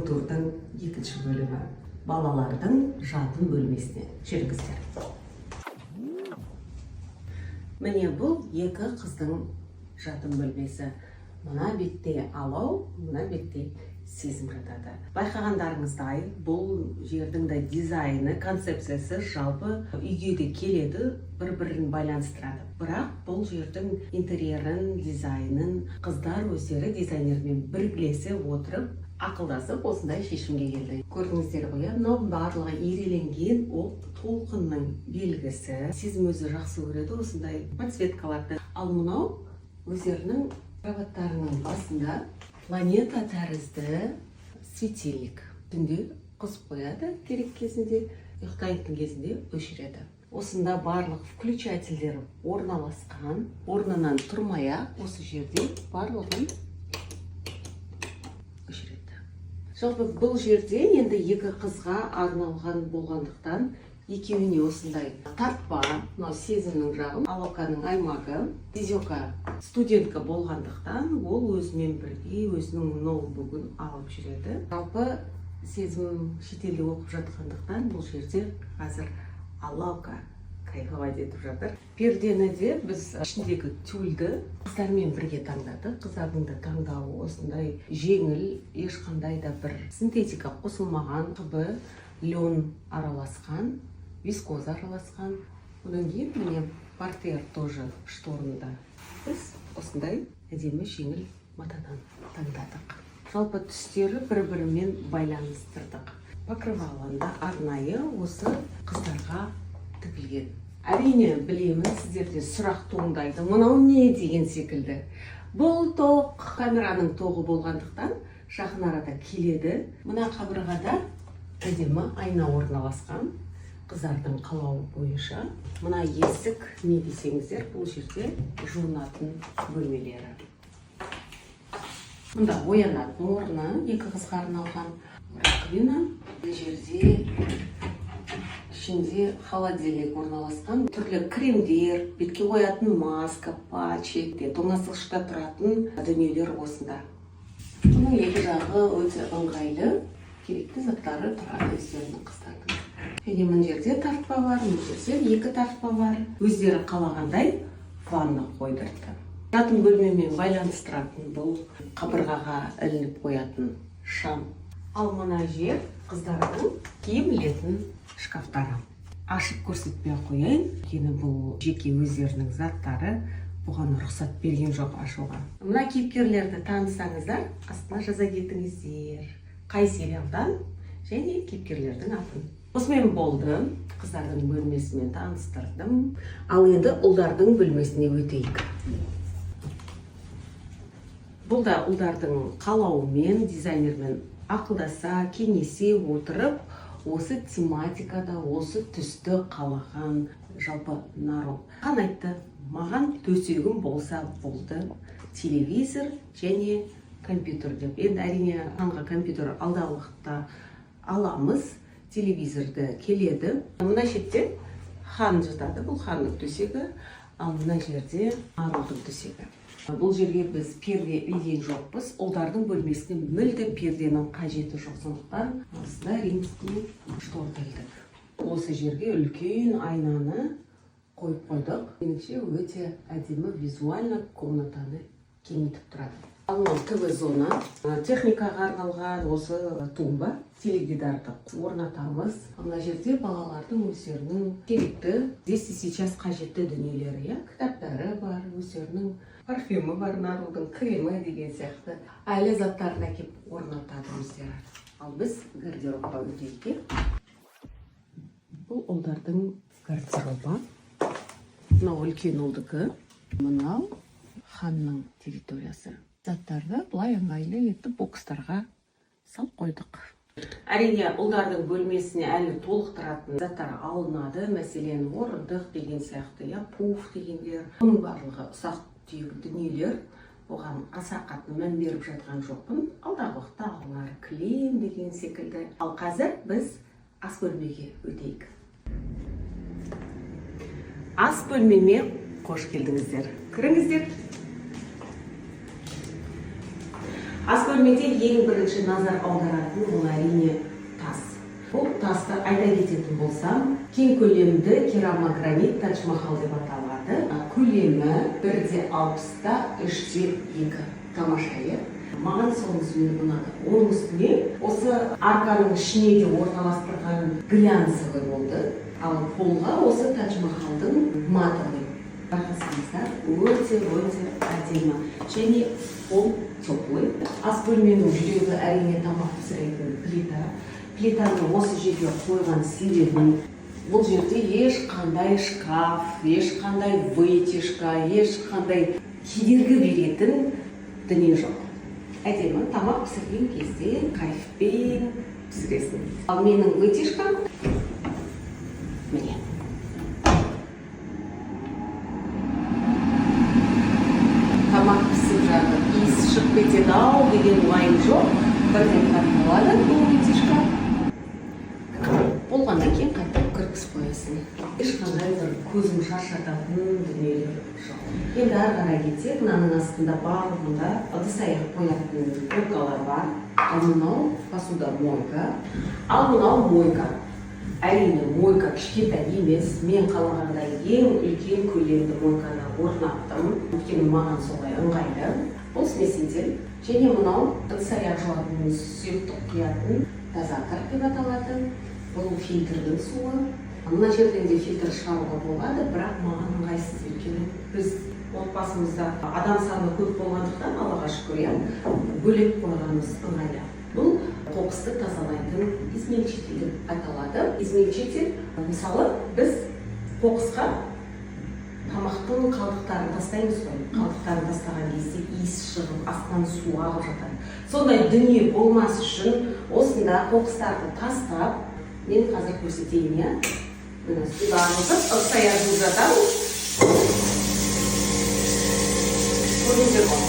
Турдың екінші бөлімі, балалардың жатын бөлмесіне жүріңіздер. Міне, бұл екі қыздың жатын бөлмесі. Мына бетте Алау, мына бетте Сезім жатады. Байқағандарыңыздай, бұл жердің де дизайны, концепциясы жалпы үйге де келеді, бір бірін байланыстырады. Бірақ бұл жердің интерьерін, дизайнын қыздар өздері дизайнермен бірлесе отырып, ақылдасып, осындай шешімге келді. Көрдіңіздер ғой, иә, мынау барлығы иреленген, ол толқынның белгісі. Сезім өзі жақсы көреді осындай подсветкаларды. Ал мынау өздерінің кроваттарының басында планета тәрізді светильник. Түнде қосып қояды керек кезінде, ұйықтайтын кезінде өшіреді. Осында барлық включательдер орналасқан, орнынан тұрмай ақ осы жерде барлығын өшіреді. Жалпы, бұл жерде енді екі қызға арналған болғандықтан, екеуіне осындай тартпа. Мынау Сезімнің жағы, Алоканың аймағы. Зизека студентка болғандықтан, ол өзімен бірге өзінің ноутбугін алып жүреді. Жалпы, Сезім шетелде оқып жатқандықтан, бұл жерде қазір Алаука кайфовать етіп жатыр. Пердені де біз, ішіндегі тюльді қыздармен бірге таңдадық. Қыздардың да таңдауы осындай жеңіл, ешқандай да бір синтетика қосылмаған, ХБ, лен араласқан, вискоза араласқан. Одан кейін, міне, портьер тоже, шторында біз осындай әдемі жеңіл матадан таңдадық. Жалпы, түстері бір бірімен байланыстырдық. Покрываланы да арнайы осы қыздарға тігілген. Әрине, білемін, сіздерде сұрақ туындайды, мынау не деген секілді. Бұл тоқ, камераның тоғы болғандықтан, жақын арада келеді. Мына қабырғада әдемі айна орналасқан, қыздардың қалауы бойынша. Мына есік не десеңіздер, бұл жерде жуынатын бөлмелері. Мұнда оянатын орны, екі қызға арналған раковина. Мына жерде ішінде холодильник орналасқан, түрлі кремдер, бетке қоятын маска, патчи, тоңазытқышта тұратын дүниелер осында. Бұның екі жағы өте ыңғайлы, керекті заттары тұрады өздерінің, қыздардың. Және мына жерде тартпа бар, мына жерде екі тартпа бар. Өздері қалағандай ванна қойдырды. Жатын бөлмемен байланыстыратын бұл қабырғаға ілініп қоятын шам. Ал мына жер қыздардың киім ілетін шкафтары. Ашып көрсетпей ақ қояйын, өйткені бұл жеке өздерінің заттары, бұған рұқсат берген жоқ ашуға. Мына кейіпкерлерді танысаңыздар, астына жаза кетіңіздер, қай сериалдан және кейіпкерлердің атын. Осымен болды, қыздардың бөлмесімен таныстырдым. Ал енді ұлдардың бөлмесіне өтейік. Бұл да ұлдардың қалауымен, дизайнермен ақылдаса, кеңесе отырып, осы тематикада осы түсті қалаған. Жалпы, Нару хан айтты: «Маған төсегім болса болды, телевизор және компьютер», — деп. Енді, әрине, ханға компьютер алдағы уақытта аламыз, телевизорды келеді. Мына шетте хан жатады, бұл ханның төсегі. Ал мына жерде Нарудың төсегі. Бұл жерге біз перде ілген жоқпыз. Ұлдардың бөлмесіне мүлде перденің қажеті жоқ, сондықтан осындай римский шторды ілдік. Осы жерге үлкен айнаны қойып қойдық. Меніңше, өте әдемі, визуально комнатаны кеңейтіп тұрады. Ал мынау ТВ зона, техникаға арналған осы тумба, теледидарды орнатамыз. Мына жерде балалардың өздерінің керекті, здесь и сейчас қажетті дүниелері, иә, кітаптары бар, өздерінің парфюмі бар, Нарудың кремі деген сияқты. Әлі заттарын әкеліп орнатады өздері. Ал біз гардеробқа өтейік, иә. Бұл ұлдардың гардеробы. Мынау үлкен ұлдікі, мынау ханның территориясы. Заттарды былай ыңғайлы етіп бокстарға салып қойдық. Әрине, ұлдардың бөлмесіне әлі толықтыратын заттар алынады, мәселен, орындық деген сияқты, иә, пуф дегендер. Бұның барлығы ұсақ түйек дүниелер, оған аса қатты мән беріп жатқан жоқпын. Алдағы уақытта алынар, кілем деген секілді. Ал қазір біз ас бөлмеге өтейік. Ас бөлмеме қош келдіңіздер, кіріңіздер. Ас бөлмемде де осындай әдемі бөлмеде ең бірінші назар аударатын ол, әрине, тас. Бұл тасты айта кететін болсам, кең көлемді керамогранит Тадж Махал деп аталады. Көлемі 1,60 та 3,2. Тамаша, иә? Маған сонысымен ұнады. Оның үстіне осы арканың ішіне де орналастырған глянцевый болды, ал полға осы Тадж Махалдың матовый. Байқасаңыздар, өте өте әдемі және пол теплый. Ас бөлменің жүрегі, әрине, тамақ пісіретін плита. Плитаны осы жерге қойған себебім, бұл жерде ешқандай шкаф, ешқандай вытяжка, ешқандай кедергі беретін дүние жоқ. Әдемі тамақ пісірген кезде кайфпен пісіресің. Ал менің вытяжкам міне. Тамақ пісіп жатыр, иіс шығып кетеді ау деген уайым жоқ, бірден тартылады. Бұл вытяжка болғаннан кейін қайтып кіргізіп қоясың. Ешқандай бір көзің шаршататын дүниелер жоқ. Енді ары қарай кетсек, мынаның астында барлығында ыдыс аяқ қоятын полкалар бар. Ал мынау посудомойка. Ал мынау мойка. Әрине, мойка кішкентай емес, мен қалағандай ең үлкен көлемді мойканы орнаттым, өйткені маған солай ыңғайлы. Бұл смеситель және мынау ыдыс аяқ жуатын сұйықтық құятын дозатор деп аталады. Бұл фильтрдің суы. Мына жерден де фильтр шығаруға болады, бірақ маған ыңғайсыз, өйткені біз отбасымызда адам саны көп болғандықтан, Аллаға шүкір, иә, бөлек қойғанымыз ыңғайлы. Бұл қоқысты тазалайтын измельчитель деп аталады. Измельчитель, мысалы, біз қоқысқа тамақтың қалдықтарын тастаймыз ғой. Қалдықтарын тастаған кезде иіс шығып, астынан су ағып жатады. Сондай дүние болмас үшін осында қоқыстарды тастап, мен қазір көрсетейін, иә, міне, суды ағызып, ыдыс аяқ жуып жатамыз. Көрдіңіздер ғой,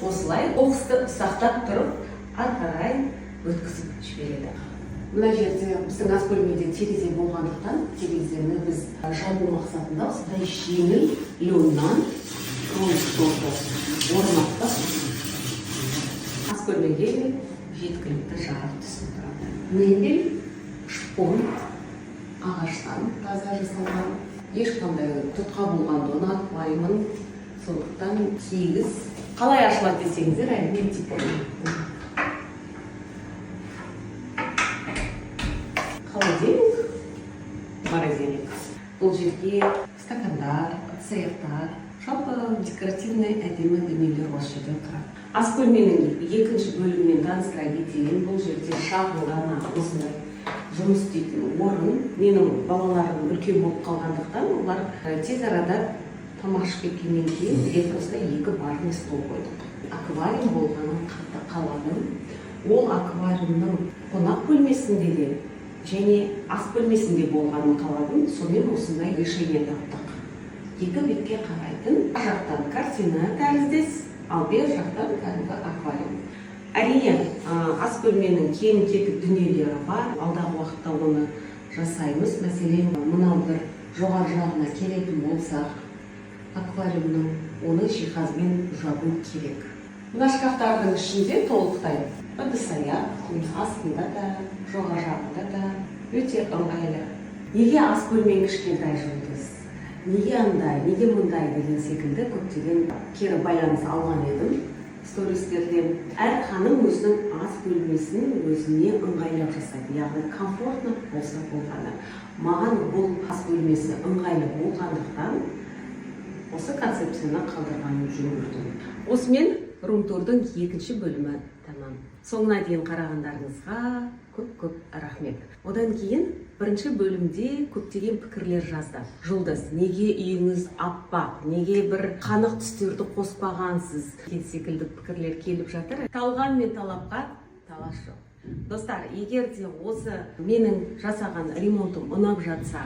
осылай қоқысты ұсақтап тұрып, ары қарай өткізіп жібереді. Мына жерде, біздің ас бөлмеде терезе болғандықтан, терезені біз жабу мақсатында осындай жеңіл леннан шторды орнаттық. Ас бөлмеге де жеткілікті жарық түсіп тұрады. Мебель шпон ағаштан таза жасалған. Ешқандай тұтқа болғанды ұнатпаймын, сондықтан тегіс. Қалай ашылады десеңіздер, әрине, типа холодильник, морозильник. Бұл жерге стакандар, ыдыс аяқтар, жалпы декоративный әдемі дүниелер осы жерде тұрады. Ас бөлменің екінші бөлімімен таныстыра кетейін. Бұл жерде шағын ғана осындай жұмыс істейтін орын. Менің балаларым үлкен болып қалғандықтан, олар тез арада тамақ ішіп кеткеннен кейін, бізге просто екі барный стол қойдық. Аквариум болғанын қатты қаладым. Ол аквариумның қонақ бөлмесінде де және ас бөлмесінде болғанын қаладым. Сонымен осындай решение таптық: екі бетке қарайтын, ар жақтан картина тәріздес, ал бер жақтан кәдімгі аквариум. Әрине, ас бөлменің кем кетік дүниелері бар, алдағы уақытта оны жасаймыз. Мәселен, мынау бір жоғары жағына келетін болсақ аквариумның, оны жиһазбен жабу керек. Мына шкафтардың ішінде толықтай ыдыс аяқ, астында да, жоғары жағында да, өте ыңғайлы. Неге ас бөлмең кішкентай, Жұлдыз, неге андай, неге мындай деген секілді көптеген кері байланыс алған едім стористерден. Әр ханым өзінің ас бөлмесін өзіне ыңғайлап жасайды, яғни комфортно болса болғаны. Маған бұл ас бөлмесі ыңғайлы болғандықтан, осы концепцияны қалдырғанын жөн көрдім. Осымен рум-турдың екінші бөлімі тамам. Соңына дейін қарағандарыңызға көп көп рахмет. Одан кейін бірінші бөлімде көптеген пікірлер жазды: Жұлдыз, неге үйіңіз аппақ, неге бір қанық түстерді қоспағансыз деген секілді пікірлер келіп жатыр. Талғам мен талапқа талас жоқ. Достар, егер де осы менің жасаған ремонтым ұнап жатса,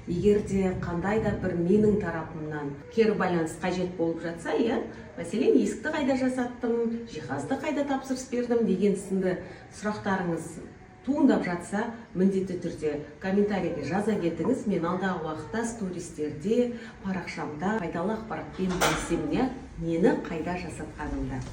егер де қандай да бір менің тарапымнан кері байланыс қажет болып жатса, иә, мәселен, есікті қайда жасаттым, жиһазды қайда тапсырыс бердім деген сынды сұрақтарыңыз туындап жатса, міндетті түрде комментарийге жаза кетіңіз. Мен алдағы уақытта стористерде, парақшамда пайдалы ақпаратпен бөлісемін, иә, нені қайда жасатқанымды.